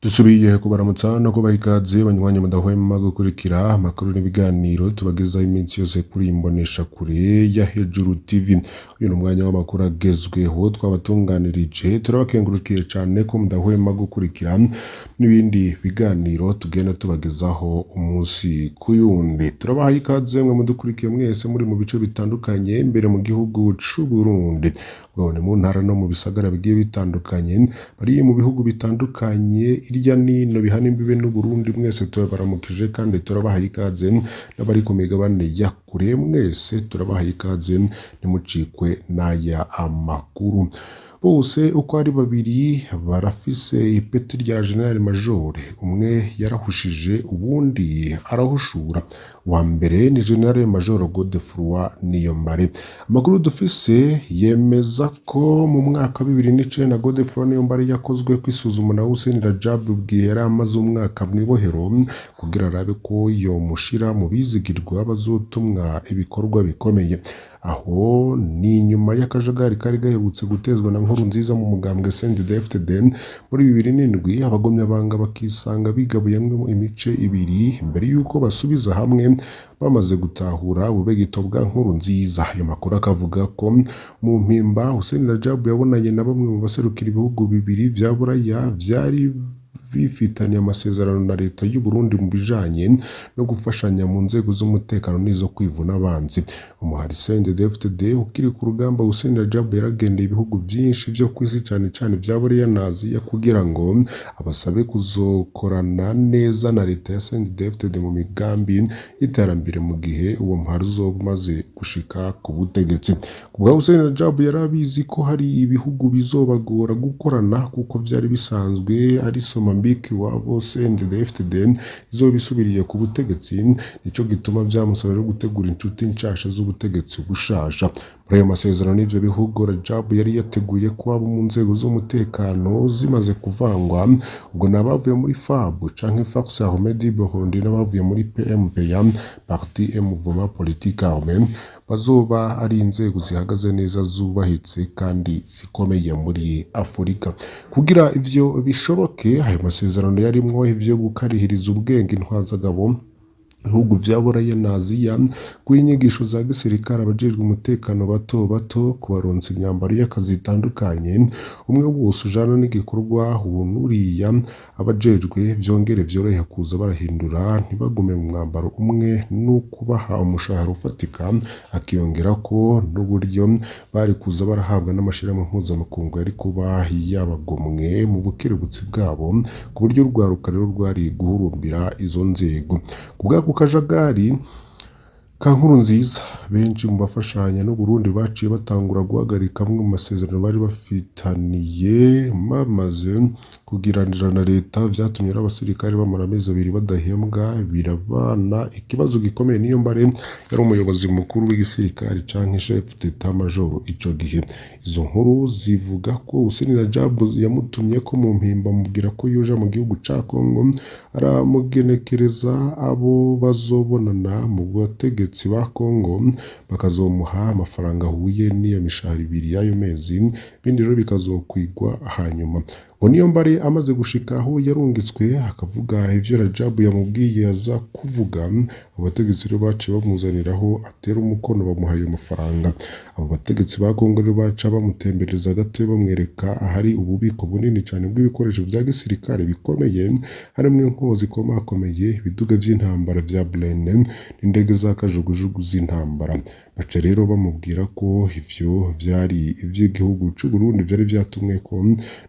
Dusubiye kubaramutsa no kubaha ikaze banywanyi mudahwema gukurikira amakuru n'ibiganiro tubagezaho iminsi yose kuri imboneshakure ya Hejuru TV. Uyu ni umwanya w'amakuru agezweho twabatunganirije, turabakengurukiye cane ko mudahwema gukurikira n'ibindi biganiro tugenda tubagezaho umunsi kuyundi. Turabahaye ikaze mwe mudukurikiye mwese muri mu bice bitandukanye imbere mu gihugu c'Uburundi. Ubwo ni mu ntara no mu bisagara bigiye bitandukanye, bari mu bihugu bitandukanye hirya nino bihana imbibe n'Uburundi, mwese turabaramukije kandi turabahaye ikaze, n'abari ku migabane ya kure mwese turabahaye ikaze, ntimucikwe n'aya amakuru. Bose uko ari babiri barafise ipeti rya General Major, umwe yarahushije uwundi arahushura. Uwa mbere ni General Major Godefroid Niyombare. Amakuru dufise yemeza ko mu mwaka wa 2009 Godefroid Niyombare yakozwe kw'isuzuma na Hussein Rajab ubwihe yari amaze umwaka mw'ibohero kugira arabe ko yomushira mu bizigirwa bazotumwa ibikorwa bikomeye. Aho ni inyuma y'akajagari kari gaherutse gutezwa na Nkurunziza mu mugambwe CNDD-FDD muri 2007, abagumyabanga bakisanga bigabuyemwo imice ibiri mbere y'uko basubiza hamwe bamaze gutahura ububegito bwa Nkurunziza. Ayo makuru akavuga ko mu mpimba Hussein Rajab yabonanye na bamwe mu baserukira ibihugu bibiri vya Buraya vyari bifitaniye amasezerano na leta y'u Burundi mu bijanye no gufashanya mu nzego z'umutekano n'izo kwivuna abanzi. Umuhari CNDD-FDD ukiri ku rugamba, Hussein Rajab yaragendeye ibihugu vyinshi vyo kw'isi cane cane vya Buraya na Aziya kugira ngo abasabe kuzokorana neza na leta ya CNDD-FDD mu migambi y'iterambere mu gihe uwo muhari uzoba umaze gushika ku butegetsi. Ku bwa Hussein Rajab yari abizi ko hari ibihugu bizobagora gukorana kuko vyari bisanzwe ari Somambike iwabo CNDD-FDD izoba isubiriye ku butegetsi, nico gituma vyamusaba rero gutegura inshuti nshasha z'ubutegetsi bushasha. Muri ayo masezerano y'ivyo bihugu, Rajab yari yateguye ko abo mu nzego z'umutekano zimaze kuvangwa, ubwo ni abavuye muri FAB canke Force Armée du Burundi n'abavuye muri PMPA, Parti et Mouvement Politique Armé, bazoba ari inzego zihagaze neza zubahitse kandi zikomeye muri Afurika. Kugira ivyo bishoboke, ayo masezerano yarimwo ivyo gukarihiriza ubwenge intwazagabo ibihugu vya Buraya na Aziya, guha inyigisho za gisirikare abajejwe umutekano bato bato, kubaronsa imyambaro y'akazi itandukanye, umwe wose ujana n'igikorwa uwu n'uriya abajejwe, vyongere vyorohe kuza barahindura ntibagume mu mwambaro umwe, n'ukubaha umushahara ufatika, akiyongerako n'uburyo bari kuza barahabwa n'amashirahamwe mpuzamakungu yari kuba yabagomwe mu bukerebutsi bwabo, ku buryo urwaruka rero rwari guhurumbira izo nzego. Ku bw'ako kajagari ka Nkurunziza, benshi mu bafashanya n'Uburundi baciye batangura guhagarika amwe mu masezerano bari bafitaniye bamaze kugiranira na leta, vyatumye rero abasirikare bamara amezi 2 badahembwa, birabana ikibazo gikomeye. Niyombare yari umuyobozi mukuru w'igisirikare canke chef d'état major ico gihe. Izo nkuru zivuga ko Hussein Rajab yamutumye ko mu mpimba amubwira ko yoja mu gihugu ca Congo aramugenekereza abo bazobonana mu bategetsi ba Congo, bakazomuha amafaranga ahuye n'iyo mishahara ibiri y'ayo mezi, ibindi rero bikazokwigwa hanyuma. Ngo Niyombare amaze gushika aho yarungitswe akavuga ivyo Rajab yamubwiye aza kuvuga, abo bategetsi rero baciye bamuzaniraho atera umukono bamuha ayo mafaranga. Abo bategetsi ba Congo rero baca bamutembereza gato bamwereka ahari ububiko bunini cane bw'ibikoresho vya gisirikare bikomeye, harimwo inkoho zikomakomeye, ibiduga vy'intambara vya Blende n'indege za kajugujugu z'intambara. Baca rero bamubwira ko ivyo vyari ivy'igihugu c'Uburundi vyari vyatumweko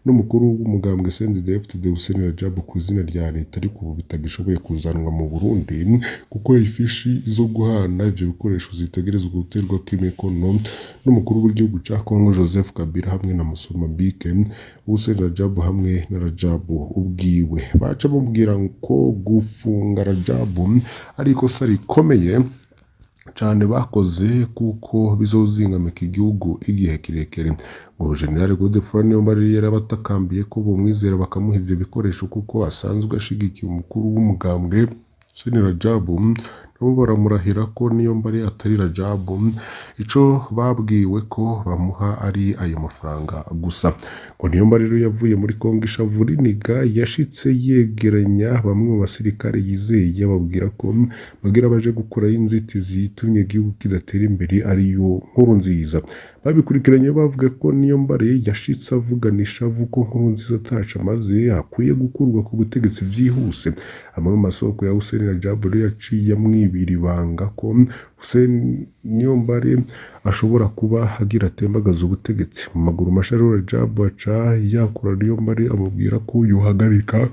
n'umukuru w'umugambwe CNDD-FDD Hussein Rajab ku izina rya leta, ariko ubu bitagishoboye kuzanwa mu Burundi kuko ifishi zo guhana ivyo bikoresho zitegerezwa guterwako imikono n'umukuru w'igihugu ca Congo Joseph Kabila hamwe na Musomambike Hussein Rajab hamwe na Rajab ubwiwe. Baca bamubwira ko gufunga Rajab ari ikosa rikomeye cane bakoze kuko bizozingamika igihugu igihe kirekire. Ngo General Godefroid Niyombare yarabatakambiye ko bomwizera bakamuha ivyo bikoresho kuko asanzwe ashigikiye umukuru w'umugambwe Hussein Rajab, nabo baramurahira ko Niyombare atari Rajab. Ico babwiwe ko bamuha ari ayo mafaranga gusa. Ngo Niyombare rero yavuye muri Kongo ishavu riniga, yashitse yegeranya bamwe mu basirikare yizeye ababwira ko bagira baje gukurayo inzitizi itumye igihugu kidatera imbere ariyo Nkurunziza. Babikurikiranye bavuga ko Niyombare yashitse avugana ishavu ko Nkurunziza ataco amaze, akwiye gukurwa ku butegetsi vyihuse. Amwe mu masoko ya Hussein Rajab rero yaciye amwibira ibanga ko Hussein Niyombare ashobora kuba agira atembagaza ubutegetsi. Mu maguru masha rero Rajab aca yakura Niyombare amubwira ko yohagarika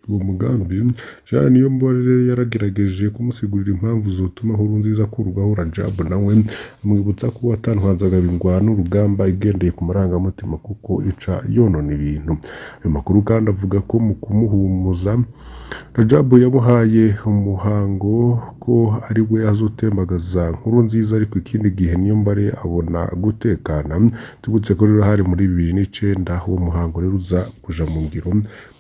uwo mugambi. Jean Niyombare rero yaragerageje kumusigurira impamvu zotuma Nkurunziza akurwaho. Rajab nawe amwibutsa ko atantwazagaba ingwano urugamba igendeye ku marangamutima kuko ica yonona ibintu. Ayo makuru kandi avuga ko mu kumuhumuza Rajab yamuhaye umuhango ko ari we azotembagaza Nkurunziza, ariko ikindi gihe Niyombare abona gutekana. Tubutse ko rero hari muri 2009, uwo muhango rero uza kuja mu ngiro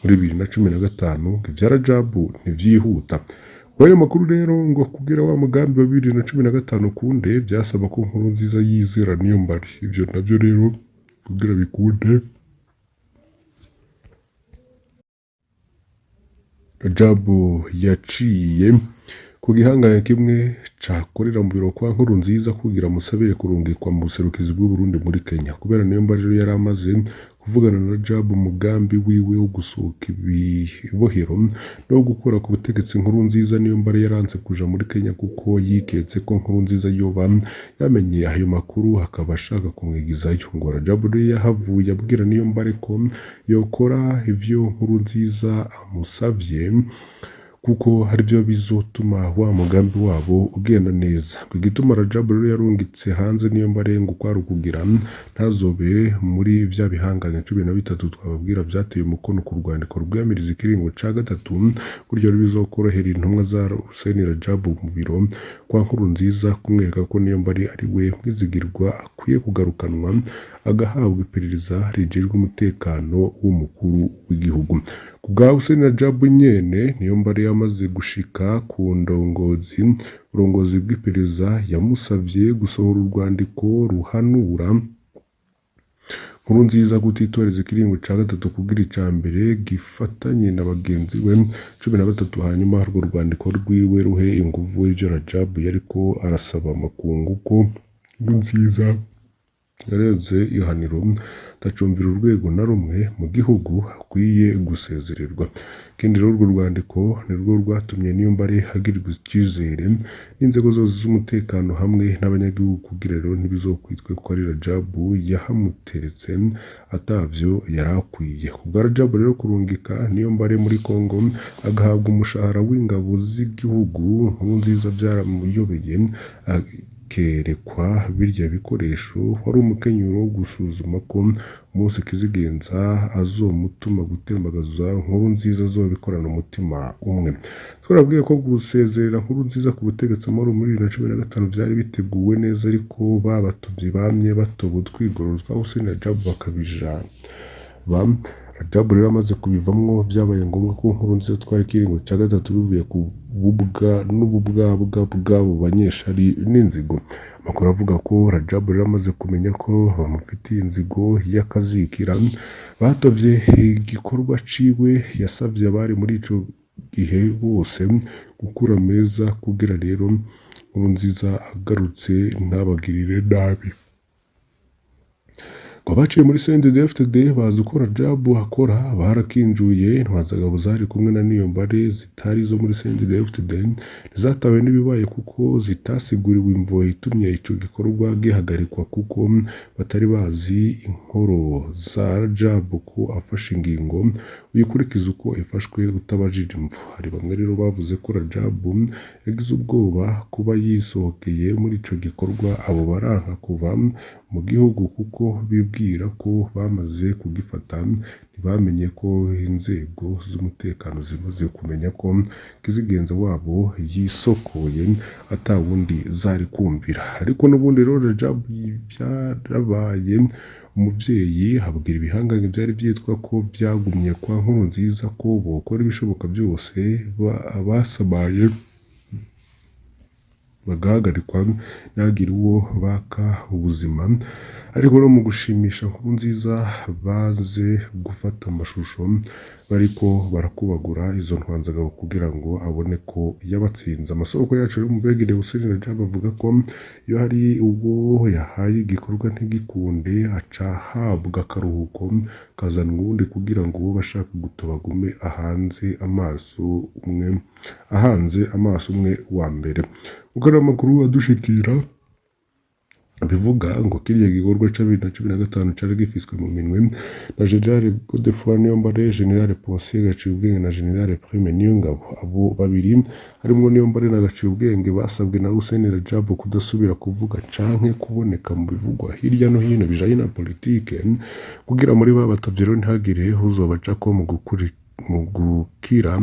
muri 2015. Ivya Rajab ntivyihuta. Kuri ayo makuru rero ngo kugira wa mugambi wa 2015 ukunde, vyasaba ko Nkurunziza yizera Niyombare. Ivyo navyo rero kugira bikunde, Rajab yaciye ku gihangane kimwe cakorera mu biro kwa Nkurunziza kugira amusabire kurungikwa mu buserukizi bw'Uburundi muri Kenya. Kubera Niyombare rero yari amaze kuvugana na Rajab umugambi wiwe wo gusohoka ibibohero no gukura ku butegetsi Nkurunziza, Niyombare yaranse kuja muri Kenya kuko yiketse ko Nkurunziza yoba yamenye ayo makuru akaba ashaka kumwigizayo. Ngo Rajab rero yahavuye abwira Niyombare ko yokora ivyo Nkurunziza amusavye kuko arivyo bizotuma wa mugambi wabo ugenda neza. Ngo igituma Rajab rero yarungitse hanze Niyombare ngo kwari ukugira ntazobe muri vya bihangane 13 twababwira vyateye umukono ku rwandiko rwiyamiriza ikiringo ca gatatu, gutyo rero bizokorohera intumwa za Hussein Rajab mu biro kwa Nkurunziza kumwereka ko Niyombare ari we mwizigirwa akwiye kugarukanwa agahabwa iperereza rijejwe umutekano w'umukuru w'igihugu. Ku bwa Hussein Rajab nyene, Niyombare yamaze gushika ku ndongozi, uburongozi bw'iperereza yamusavye gusohora urwandiko ruhanura Nkurunziza kutitoreza ikiringo ca gatatu kugira ica mbere gifatanye na bagenzi we 13, hanyuma urwo rwandiko rwiwe ruhe inguvu ivyo Rajab yariko arasaba amakungu ko Nkurunziza yarenze ihaniro atacumvira urwego na rumwe mu gihugu akwiye gusezererwa. Ikindi rero urwo rwandiko nirwo rwatumye Niyombare agirirwa icizere n'inzego zose z'umutekano hamwe n'abanyagihugu, kugira rero ntibizokwitwe ko ari Rajab yahamuteretse atavyo yari akwiye. Ku bwa Rajab rero kurungika Niyombare muri Kongo agahabwa umushahara w'ingabo z'igihugu Nkurunziza vyaramuyobeye, akerekwa birya bikoresho wari umukenyuro wo gusuzuma ko umunsi Kizigenza azomutuma gutembagaza Nkurunziza azobikorana umutima umwe. Twarabwiye ko gusezerera Nkurunziza ku butegetsi amahoro muri 2015 vyari biteguwe neza, ariko babatovyi bamye batoba utwigoro twa Hussein Rajab bakabija ba Rajab rero amaze kubivamwo vyabaye ngombwa ko Nkurunziza atwara ikiringo ca gatatu bivuye ku bubwa n'ububwabwa bw'abo banyeshari n'inzigo. Amakuru avuga ko Rajab rero amaze kumenya ko bamufitiye inzigo y'akazikira, batovye igikorwa ciwe, yasavye abari muri ico gihe bose gukura meza kugira rero Nkurunziza agarutse ntabagirire nabi. Ngo abaciye muri CNDD-FDD bazi uko Rajab akora, barakinjuye. Intwazangabo zari kumwe na Niyombare zitari izo muri CNDD-FDD ntizatawe n'ibibaye kuko zitasiguriwe imvo itumye ico gikorwa gihagarikwa, kuko batari bazi inkoro za Rajab ko afashe ingingo uyikurikiza uko ifashwe utabajije imvo. Hari bamwe rero bavuze ko Rajab yagize ubwoba kuba yisohokeye muri ico gikorwa, abo baranka kuva mu gihugu kuko bibwira ko bamaze kugifata, ntibamenye ko inzego z'umutekano zimaze kumenya ko Kizigenza wabo yisokoye atawundi zari kumvira. Ariko n'ubundi rero Rajab vyarabaye umuvyeyi abwira ibihangange vyari vyitwa ko vyagumye kwa Nkurunziza ko bokora ibishoboka vyose abasabaye bagahagarikwa ntihagire uwo baka ubuzima. Ariko no mu gushimisha Nkurunziza baze gufata amashusho bariko barakubagura izo ntwanzagabo kugira ngo abone ko yabatsinze. Amasoko yacu yo mu begereye Hussein Rajab avuga ko iyo hari ubwo yahaye igikorwa ntigikunde aca ahabwa akaruhuko kazanwa uwundi kugira ngo uwo bashaka gutoba agume ahanze amaso umwe ahanze amaso umwe wa mbere. Kuko ari amakuru adushikira bivuga ngo kiriya gikorwa ca 2015 cari gifiswe mu minwe na General Godefroid Niyombare, General Ponsier Gaciyubwenge na General Prime Niyongabo. Abo babiri harimwo Niyombare na Gaciyubwenge basabwe na Hussein Rajab kudasubira kuvuga canke kuboneka mu bivugwa hirya no hino bijanye na politike, kugira muri ba batavye rero ntihagire uzobacako mu gukira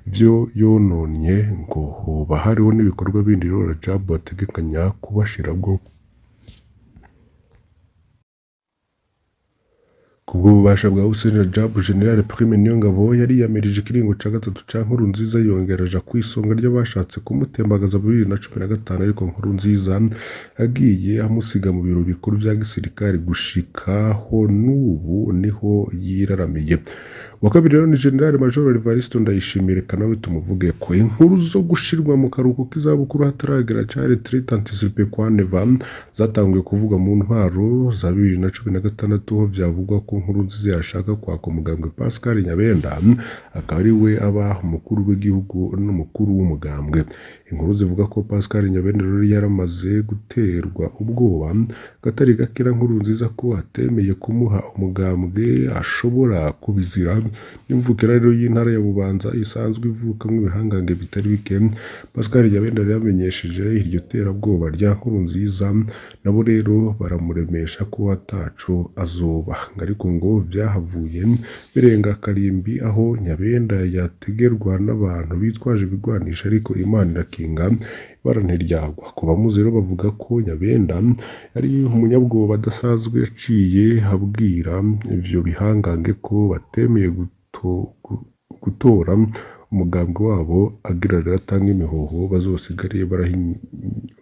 ivyo yononye, ngo hoba hariho n'ibikorwa bindi rero Rajab ategekanya kubashirako. Kubw'ububasha bwa Hussein Rajab, General Prime Niyongabo yariyamirije ikiringo ca gatatu ca Nkurunziza, yongera aja kw'isonga ry'abashatse kumutembagaza mu 2015, ariko Nkurunziza yagiye amusiga mu biro bikuru vya gisirikare gushikaho n'ubu niho yiraramiye. Uwa kabiri rero ni General Major Evariste Ndayishimiye, reka nawe tumuvuge ko inkuru zo gushirwa mu karuhuko k'izabukuru hataragera ca retraite anticipée kwa Neva zatanguye kuvugwa mu ntwaro za 2016, aho vyavugwa ko Nkurunziza yashaka kwaka umugambwe Pascal Nyabenda akaba ari we aba umukuru w'igihugu n'umukuru w'umugambwe. Inkuru zivuga ko Pascal Nyabenda rero yaramaze guterwa ubwoba gatari gake na Nkurunziza ko atemeye kumuha umugambwe ashobora kubizira. N'imvukira rero y'intara ya Bubanza isanzwe ivukamwo ibihangange bitari bike, Pascal Nyabenda rero yamenyesheje iryo terabwoba rya Nkurunziza, nabo rero baramuremesha ko ataco azoba. Ariko ngo vyahavuye birenga karimbi aho Nyabenda yategerwa n'abantu bitwaje ibigwanisho, ariko Imana irakinga ibara ntiryagwa. Ku bamuzi rero bavuga ko Nyabenda yari umunyabwoba adasanzwe, yaciye abwira ivyo bihangange ko batemeye gutora umugambwe wabo, agira rero atange imihoho bazosigare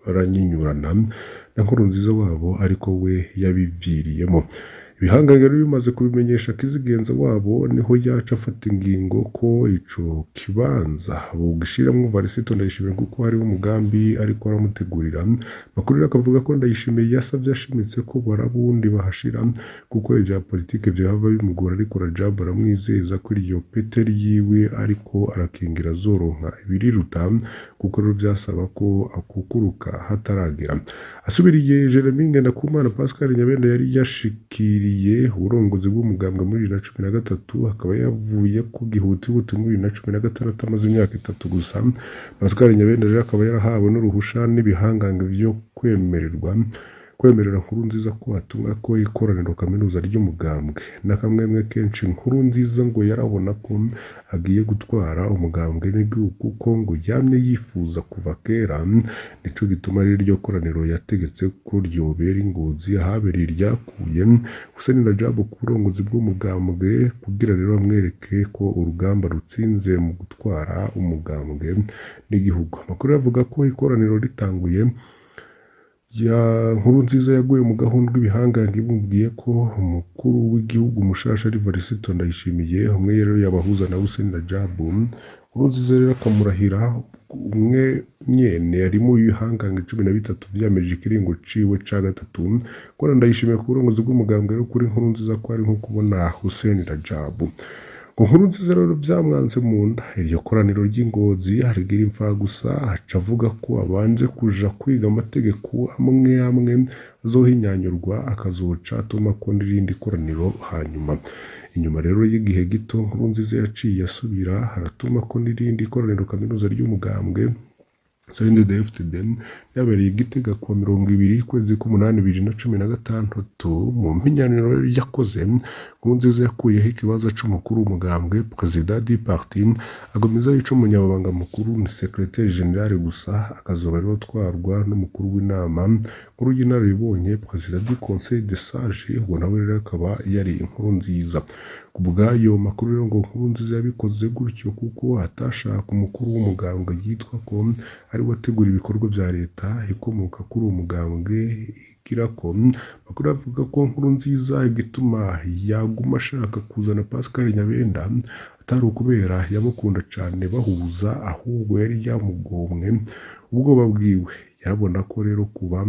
baranyinyurana na Nkurunziza wabo, ariko we yabiviriyemo. Ibihangange rero bimaze kubimenyesha Kizigenza wabo, niho yaca afata ingingo ko ico kibanza bogishiramwo Varisito Ndayishimiye kuko hariho umugambi ariko aramutegurira. Makuru rero akavuga ko Ndayishimiye yasavye ashimitse ko barabundi bahashira kuko ivya politike vyohava bimugora, ariko Rajab aramwizeza ko iryo pete ryiwe ariko arakingira azoronka ibiriruta, kuko rero vyasaba ko akukuruka hataragera. Asubiriye Jeremy Ngendakumana, Pascal Nyabenda yari yashikiriye uburongozi bw'umugambwe muri 2013, akaba yavuye ku gihutihuti muri 2016 amaze imyaka itatu gusa. Pascal Nyabenda rero akaba yarahawe n'uruhusha n'ibihangange vyo kwemerera Nkurunziza ko atumwa ko ikoraniro kaminuza ry'umugambwe. N'akamwemwe kenshi Nkurunziza ngo yarabona ko agiye gutwara umugambwe n'igihugu kuko ngo yamye yifuza kuva kera, nico gituma rero iryo koraniro yategetse ko ryobera i Ngozi ahabereye iryakuye Hussein Rajab ku burongozi bw'umugambwe, kugira rero amwereke ko urugamba rutsinze mu gutwara umugambwe n'igihugu. Amakuru avuga ko ikoraniro ritanguye ya Nkurunziza yaguye mu gahundwe ibihangange bimubwiye ko umukuru w'igihugu mushasha ari Varisito Ndayishimiye, umwe rero yabahuza na Hussein Rajab. Nkurunziza rero akamurahira umwe nyene yari mu bihangange 13 vyamirije ikiringo ciwe ca gatatu, kubona Ndayishimiye ku burongozi bw'umugambwe rero kuri Nkurunziza ko ari nko kubona Hussein Rajab. Ngo Nkurunziza rero vyamwanze mu nda, iryo koraniro ry'Ingozi arigira imfagusa, aca avuga ko abanje kuja kwiga amategeko amwe amwe azohinyanyurwa, akazoca atuma ko n'irindi koraniro hanyuma. Inyuma rero y'igihe gito Nkurunziza yaciye asubira aratuma ko n'irindi koraniro kaminuza ry'umugambwe CNDD-FDD ryabereye i Gitega kuwa 20 ukwezi k'umunani 2016. Mu mpinyanyuro yakoze, Nkurunziza yakuyeho ikibanza c'umukuru w'umugambwe President du parti, agumizaho ic'umunyamabanga mukuru ni secrétaire général gusa, akazoba rero atwarwa n'umukuru w'inama nkuru y'inararibonye President du conseil des sages, uwo nawe rero akaba yari Nkurunziza. Ku bw'ayo makuru rero ngo Nkurunziza yabikoze gutyo kuko atashaka umukuru w'umugambwe yitwa ko ari ari we ategura ibikorwa vya leta ikomoka kuri uwo mugambwe igirako. Amakuru avuga ko Nkurunziza igituma yaguma ashaka kuzana Pascal Nyabenda atari ukubera yamukunda cane bahuza, ahubwo yari yamugomwe ubwoba bwiwe. Yarabona ko rero kuba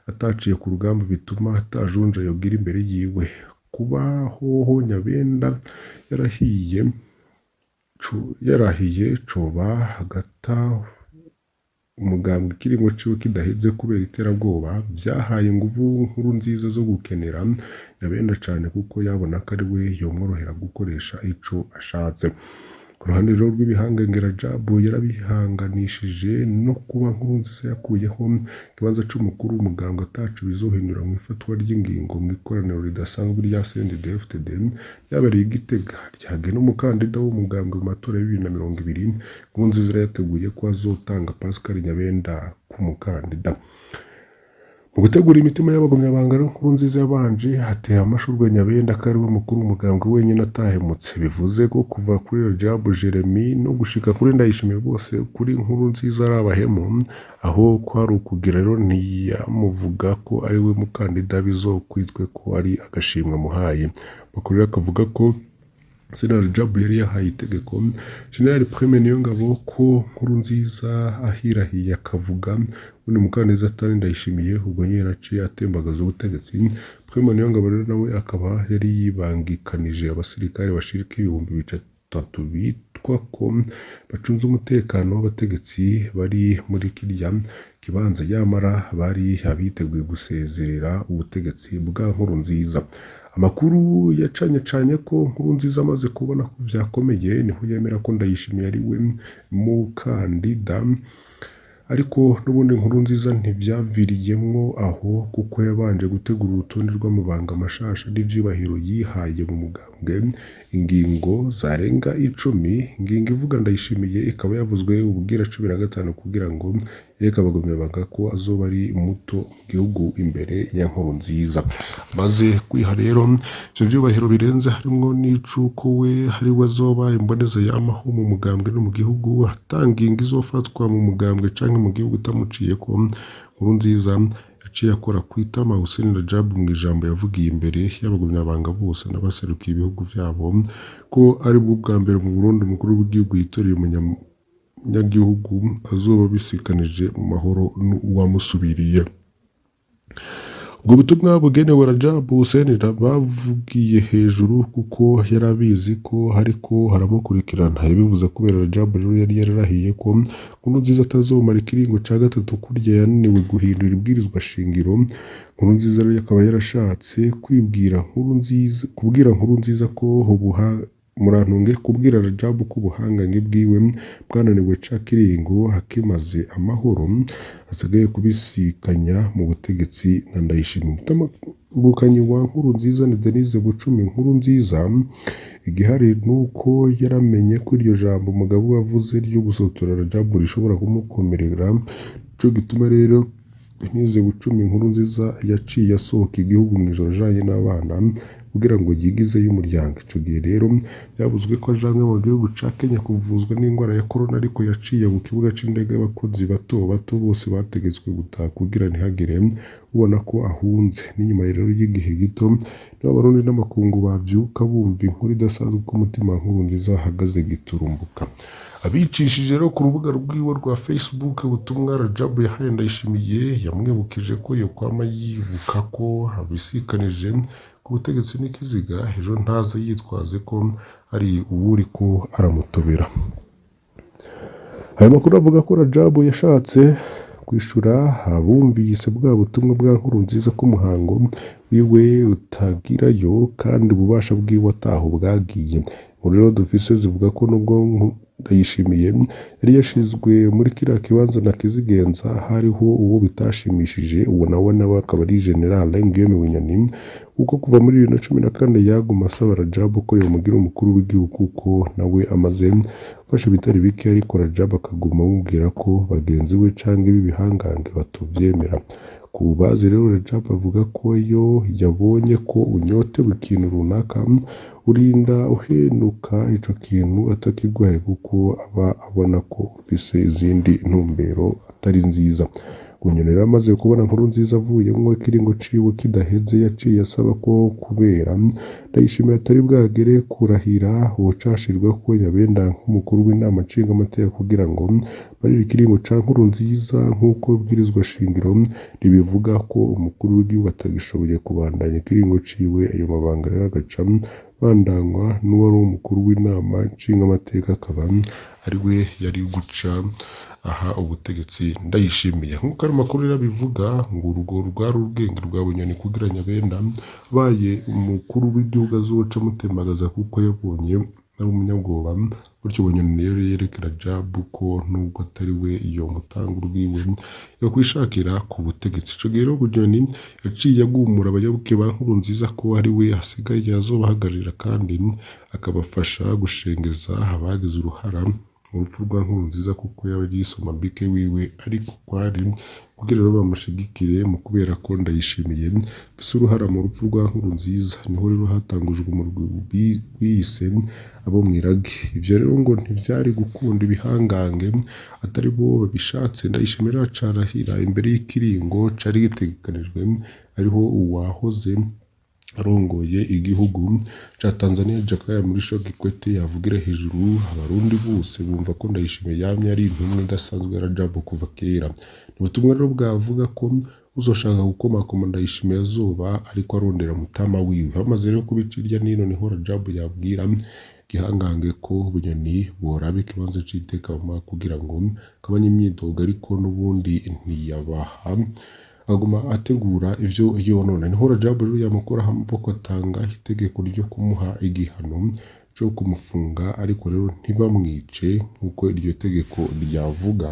ataciye ku rugamba bituma atajunja yogira imbere yiwe. Kuba hoho Nyabenda yarahiye coba hagata umugambwe ikiringo ciwe kidaheze kubera iterabwoba, vyahaye inguvu Nkurunziza zo gukenera Nyabenda cane kuko yabona ko ari we yomworohera gukoresha ico ashatse. Ku ruhande rero rw'ibihangange, Rajabu yarabihanganishije no kuba Nkurunziza yakuyeho ikibanza c'umukuru w'umugambwe ataco bizohindura mw'ifatwa ry'ingingo mw'ikoraniro ridasanzwe rya CNDD-FDD ryabereye i Gitega ryagena umukandida w'umugambwe mu matora ya 2020. Nkurunziza yari yateguye ko azotanga Pascal Nyabenda k'umukandida. Mu gutegura imitima y'abagumyabanga rero, Nkurunziza yabanje atera amashurwe Nyabenda ko ari we mukuru w'umugambwe wenyine atahemutse. Bivuze ko kuva kuri Rajabu, Jeremy no gushika kuri Ndayishimiye bose kuri Nkurunziza ari abahemu. Aho kwari ukugira rero ntiyamuvuga ko ari we mukandida bizokwitwe ko ari agashimwe amuhaye. Amakuru rero akavuga ko Sena Rajabu yari yahaye itegeko General Prime Niyongabo ko Nkurunziza ahirahiye akavuga undi mukandida atari Ndayishimiye, ubwo nyene aciye atembagaza ubutegetsi. Prime Niyongabo rero nawe akaba yari yibangikanije abasirikare bashika 3000 bitwa ko bacunze umutekano w'abategetsi bari muri kirya kibanza, yamara bari abiteguye gusezerera ubutegetsi bwa Nkurunziza. Amakuru yacanye ko Nkurunziza amaze kubona ko vyakomeye niho yemera ko Ndayishimiye ari we mukandida, ariko n'ubundi Nkurunziza ntivyaviriyemwo aho kuko yabanje gutegura urutonde rw'amabanga mashasha n'ivyubahiro yihaye mu mugambwe, ingingo zarenga 10. Ingingo ivuga Ndayishimiye ikaba yavuzwe ubugira 15 kugira ngo yereke abagumyabanga ko azoba ari muto mu gihugu imbere ya Nkurunziza. Amaze kwiha rero ivyo vyubahiro birenze harimwo n'icuko we ari we azoba imboneza yamaho mu mugambwe no mu gihugu, ata ngingo izofatwa mu mugambwe canke mu gihugu itamuciyeko. Nkurunziza yaciye akora kwitama Hussein Rajabu mw'ijambo yavugiye imbere y'abagumyabanga bose n'abaserukiye ibihugu vyabo ko aribwo bwa mbere mu Burundi umukuru w'igihugu yitoreye umunyagihugu azoba abisikanije mu mahoro n'uwamusubiriye. Ubwo butumwa bugenewe Rajabu Hussein bavugiye hejuru kuko yari abizi ko hariko haramukurikirana. Yabivuze kubera Rajabu rero yari yararahiye ko Nkurunziza atazomara ikiringo ca gatatu kurya yananiwe guhindura ibwirizwa shingiro. Nkurunziza rero akaba yarashatse kubwira Nkurunziza ko murantunge kubwira Rajabu ko ubuhangange bwiwe bwananiwe ca kiringo akimaze amahoro asigaye kubisikanya mu butegetsi na Ndayishimiye. Umutambukanyi wa Nkurunziza ni Denise Bucumi Nkurunziza. Igihari nuko yaramenye ko iryo jambo umugabo we avuze ryo gusotora Rajabu rishobora kumukomerera, nico gituma rero Denise Bucumi Nkurunziza yaciye asohoka igihugu mw'ijoro ajanye n'abana kugira ngo yigizeyo umuryango. Ico gihe rero byavuzwe ko ajanwe mu gihugu ca Kenya kuvuzwa n'ingwara ya corona, ariko yaciye ku kibuga c'indege abakozi bato bato bose bategetswe gutaha kugira ntihagire ubona ko ahunze. N'inyuma rero y'igihe gito niho Abarundi n'amakungu bavyuka bumva inkuru idasanzwe ko umutima wa Nkurunziza ahagaze giturumbuka. Abicishije rero ku rubuga rwiwe rwa Facebook ubutumwa Rajabu yahaye Ndayishimiye, yamwibukije ko yokwama yibuka ko abisikanije ku butegetsi n'ikiziga, ejo ntaze yitwaze ko ari uwuriko aramutobera. Ayo makuru avuga ko Rajabu yashatse kwishura abumvise bwa butumwa bwa Nkurunziza ko umuhango wiwe utagirayo kandi ububasha bwiwe ataho bwagiye. Inkuru rero dufise zivuga ko nubwo Ndayishimiye yari yashizwe muri kiriya kibanza na Kizigenza, hariho uwo bitashimishije, uwo nawe akaba ari General Guillaume Bunyoni, kuko kuva muri 2014 yaguma asaba Rajabu ko yomugira umukuru w'igihugu kuko nawe amaze gufasha ibitari bike, ariko Rajabu akaguma amubwira ko bagenzi we canke b'ibihangange batovyemera. Ku bazi rero Rajab avuga ko iyo yabonye ko unyotewe ikintu runaka urinda uhenuka ico kintu atakiguhaye kuko aba abona ko ufise izindi ntumbero atari nziza. Bunyoni rero amaze kubona Nkurunziza avuyemwo ikiringo ciwe kidaheze yaciye asaba ko kubera Ndayishimiye atari bwagere kurahira hocashirwako Nyabenda nk'umukuru w'inama nshingamateka kugira ngo barire ikiringo ca Nkurunziza nk'uko ibwirizwa shingiro ribivuga ko umukuru w'igihugu atagishoboye kubandanya ikiringo ciwe, ayo mabanga rero agaca bandanywa n'uwari umukuru w'inama nshingamateka akaba ariwe yari guca aha ubutegetsi Ndayishimiye. Nk'uko ayo makuru rero abivuga ngo urwo rwari ubwenge bwa Bunyoni kugira Nyabenda abaye umukuru w'igihugu azoca amutemagaza kuko yabonye ari umunyabwoba, gutyo Bunyoni rero yereka Rajab ko nubwo atari we yomutanga urwiwe yokwishakira ku butegetsi. Ico gihe rero Bunyoni yaciye agumura abayoboke ba Nkurunziza ko ari we asigaye azobahagararira kandi akabafasha gushengeza abagize uruhara mu rupfu rwa Nkurunziza kuko yaba yisomambike wiwe ariko kwari kugira rero bamushigikire mu kubera ko Ndayishimiye afise uruhara mu rupfu rwa Nkurunziza. Niho rero hatangujwe umurwi wiyise abo mw'irage. Ivyo rero ngo ntivyari gukunda ibihangange atari bo babishatse. Ndayishimiye rero aca arahira imbere y'ikiringo cari gitegekanijwe ariho uwahoze arongoye igihugu ca Tanzania Jakaya Mrisho Kikwete yavugira hejuru abarundi bose bumva ko Ndayishimiye yamye ari intumwa idasanzwe ya Rajab kuva kera. Ni ubutumwa rero bwavuga ko uzoshaka gukomakoma Ndayishimiye azoba ariko arondera mutama wiwe. Bamaze rero kubica irya nino niho Rajab yabwira Gihangange ko Bunyoni boraba ikibanza c'iteka bamuha kugira ngo agabanye imyidogo ariko n'ubundi ntiyabaha aguma ategura ivyo yonona. Niho Rajab rero yamukoraho amaboko atanga itegeko ryo kumuha igihano co kumufunga ariko rero ntibamwice nk'uko iryo tegeko ryavuga.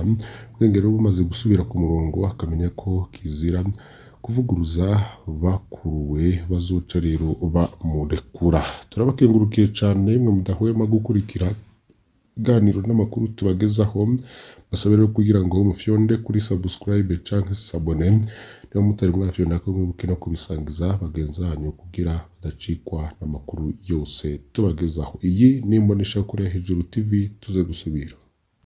Ubwenge rero bumaze gusubira ku murongo akamenya ko kizira kuvuguruza bakuruwe bazoca rero bamurekura. Turabakengurukiye cane mwe mudahwema gukurikira ibiganiro n'amakuru tubagezaho, basaba rero kugira ngo mufyonde kuri subscribe canke s'abone niba mutari mwafyondako mwibuke no kubisangiza bagenzi banyu kugira badacikwa n'amakuru yose tubagezaho. Iyi ni imboneshakure ya Hejuru TV tuze gusubira.